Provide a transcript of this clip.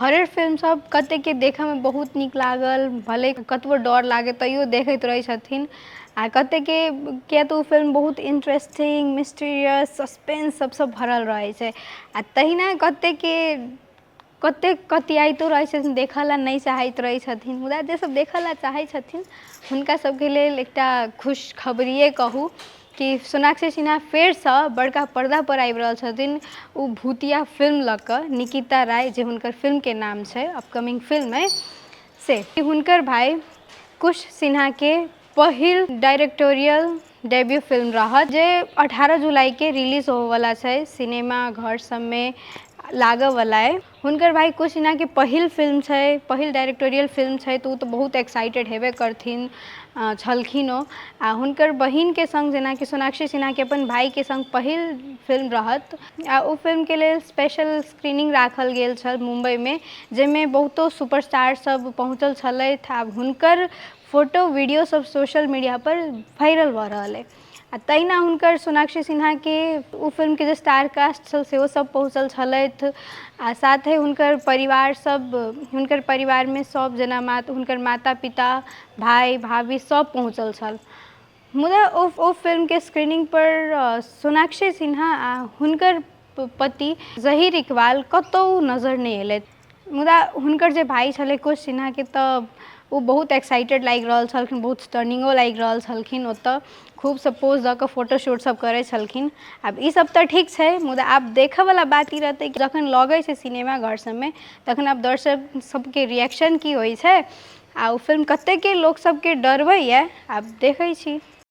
Horror film सब कतेकके देखयमे बहुत नीक लागल, भले कतबो डर लागै तैयो देखैत रहै छथिन। आ कतेकके किया तऽ ओ फिल्म बहुत इंटरेस्टिंग, मिस्टीरियस, सस्पेंस सबसँ भरल रहै छै। आ तहिना कतेकके कतेक कतियाइतो रहै छथिन, देखऽ लए नहि चाहैत रहै छथिन। मुदा जे सब देखऽ लए चाहै छथिन हुनका सबके लेल एकटा खुशखबरिये कहू कि सोनाक्षी सिन्हा फेरसँ बड़का पर्दापर आबि रहल छथिन ओ भूतिया फिल्म लऽ कऽ। निकिता राय जे हुनकर फिल्मके नाम छै, अपकमिंग फिल्म अइ, से हुनकर भाय कुश सिन्हाके पहिल डायरेक्टोरियल डेब्यू फिल्म रहत, जे 18 जुलाईके रिलीज होबऽवला छै, सिनेमा घर सबमे लागऽवला अइ। हुनकर भाय कुश सिन्हाके पहिल फिल्म छै, पहिल डायरेक्टोरियल फिल्म छै, तऽ ओ तऽ बहुत एक्साइटेड हेबे करथिन, छलखिन ओ। आ हुनकर बहिनके सङ्ग, जेनाकि सोनाक्षी सिन्हाके अपन भायके सङ्ग पहिल फिल्म रहत। आ ओ फिल्मके लेल स्पेशल स्क्रीनिंग राखल गेल छल मुम्बईमे, जाहिमे बहुतो सुपरस्टार सब पहुँचल छलथि। आब हुनकर फोटो वीडियो सब सोशल मीडिया पर वायरल भऽ रहल अइ। आ तहिना हुनकर सोनाक्षी सिन्हाके ओ फिल्मके जे स्टार कास्ट छल सेहो सब पहुँचल छलथि। आ साथे हुनकर परिवार सब, हुनकर परिवारमे सब जेना हुनकर माता पिता, भाय भाभी सब पहुँचल छल। मुदा ओ फिल्मके स्क्रीनिंग पर सोनाक्षी सिन्हा आ हुनकर पति जहीर इकबाल कतहु नजर नहि एलथि। मुदा हुनकर जे भाय छलै कुश सिन्हाके, तऽ ओ बहुत एक्साइटेड लागि रहल छलखिन, बहुत स्टर्निंगो लागि रहल छलखिन, ओतऽ खूब सब पोज दऽ कऽ फोटोशूट सब करै छलखिन। आब ई सब तऽ ठीक छै, मुदा आब देखऽवला बात ई रहतै कि जखन लगै छै सिनेमा घर सबमे तखन आब दर्शक सबके रिएक्शन की होइ छै आ ओ फिल्म कतेकके लोक सबके डरबैए, आब देखै छी।